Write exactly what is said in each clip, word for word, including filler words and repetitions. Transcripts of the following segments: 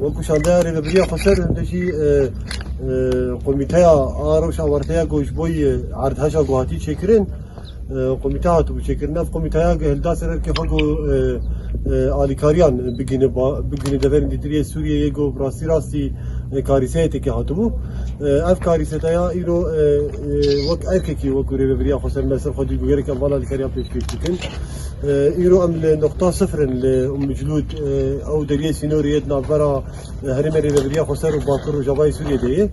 Wekî şandeya Rêveberiya Xweser, hinde jî, e, e, komîteya a rewşa werteya ku ji bo yî erdheja ku hatî çêkirin, e, komîte hatibû çêkirin. Ev komîteya hilda ser erkê xwe ku, e, e, alîkariyan bigihîne ba-, bigihîne deverên dîtir yê Sûriyeyê ku bi rastî rastî, e, karîseyetêkê hatibû. E, ev karîseteya îro, e, e, wek erkekî, wekî Rêveberiya Xweser me ser xwe dî ku gerek em van alîkariyan pêşkêş bikin. E, îro em li noqta sifir in li Umm Cilûd, e, ew deriyê sînorê yê di navbera, e, herêmê Rêveberiya Xweser û Bakur Rojavayê Sûriyê de ye.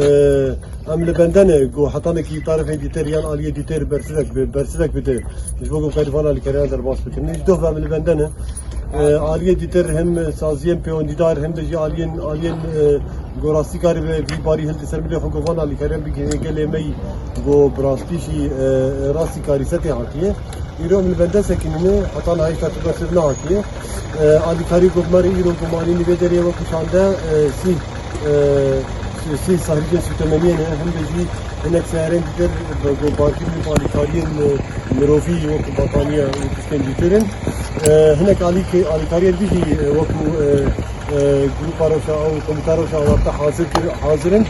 E, em li bende ne ku hetanekî tarifên dîtir yan aliyê dîtir bersivek bi-, bersivek bide, ji bo ku em karî van alîkariyan derbas bikin. Ji doh ve em li bende ne. E, aliyê dîtir hem saziyên pêwendîdar hem de jî aliyên, aliyên, e, ku rastî karibe vî barî hilde ser milê xwe ku van alîkariyan bigihîne gelê me yî ku bi rastî jî, e, rastî karîsetê hatiye. Îro em li bende sekinîne, heta niha hêşta tu bersiv nehatiye. E, alîkarî ku bi me re îro gumanî li vê derê wekî şande, e, sî, e, sî sahricên sûtemeniyê ne, him de jî hinek seyarên dîtir bi, bi barkirî û alîkariyên, e, mirovî wekî bataniye û tiştên dîtir in. E, hinek alîk-, alîkariyên dî jî, e, wekî, e, e, grupa rewşa û komîta rewşa werte hazir kir-, hazir in.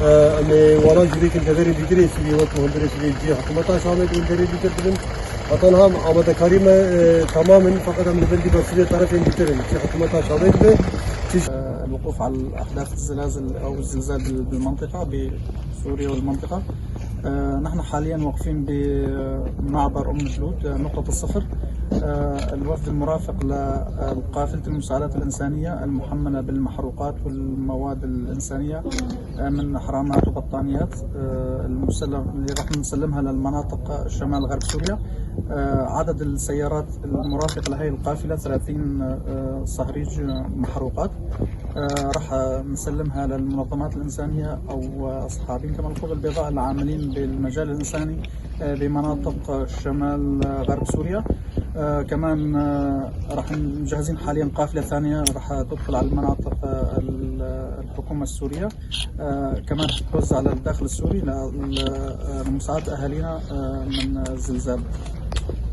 E, em ê wana jî vêkin deverên dîtirê Sûriyê wekî hundirê Sûriyê cihê hikûmeta Şamê di hundirê dîtir dibin. Heta niha amadekarî me, e, temam in, feqet em li bin dî bersivê terefên dîtir in. Çi hikûmeta Şamê dibe, çi الوقوف على أحداث الزلازل أو الزلزال بال-، بالمنطقة، بسوريا والمنطقة. آه، نحن حاليًا واقفين بمعبر أم جلود، آه، نقطة الصفر. آه، الوفد المرافق لقافلة المساعدات الإنسانية المحملة بالمحروقات والمواد الإنسانية، آه، من حرامات وبطانيات، آه، المسلم-، اللي راح نسلمها للمناطق شمال غرب سوريا. آه، عدد السيارات المرافق لهي القافلة ثلاثين، آه، صهريج، آه، محروقات. آه، راح نسلمها للمنظمات الإنسانية أو أصحابين كما الحقوق البيضاء العاملين بالمجال الإنساني، آه، بمناطق شمال، آه، غرب سوريا. آه، كمان، آه، راح مجهزين حاليًا قافلة ثانية راح تدخل على المناطق، آه، ال-، الحكومة السورية. آه، كمان توزع للداخل السوري ل-، ل-، آه، لمساعدة أهالينا، آه، من الزلزال.